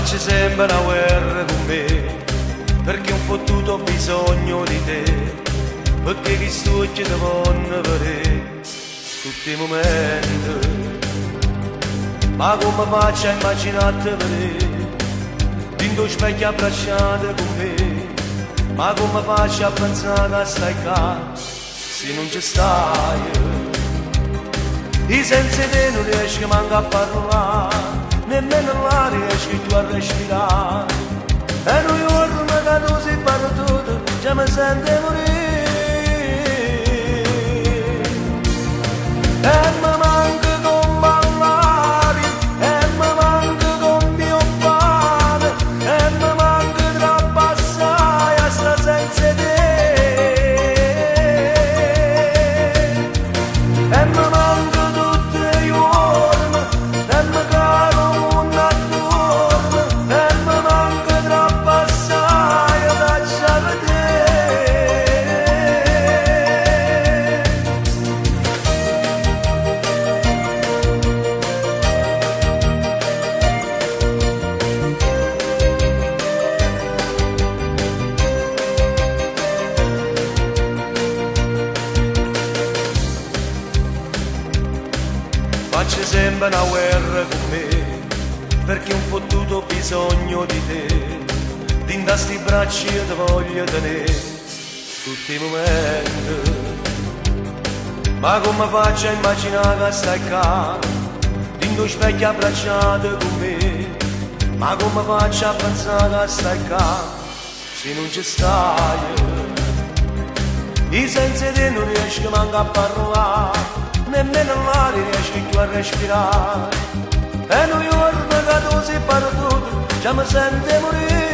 Faccio sempre una guerra con me, perché ho un fottuto bisogno di te, perché chi stucchi ti vanno vedere tutti i momenti. Ma come faccio a immaginarti vedere, dentro specchio abbracciata con me, ma come faccio a pensare che stai qua, se non ci stai? Io senza te non riesco manco a parlare, nemmeno l'aria riesco più a respirare. E un giorno che tu sei partito, già mi sento morire. E mi manca come l'aria, e mi manca come mio pane, e mi manca troppo assai a sta senza te. E mi manca tutti i giorni, e mi caro un attorno, e mi manca troppo assai a lasciare te. Faccio sempre una guerra con me, perché ho un fottuto bisogno di te. Dinda sti braccia io ti voglio tenere tutti i momenti. Ma come faccio a immaginare che stai qua, dentro specchio abbracciato con me? Ma come faccio a pensare che stai qua, se non ci stai? Io senza te non riesco manco a parlare, nemmeno l'aria riesco più a respirare. E un giorno che tu sei partito, già mi sento morire.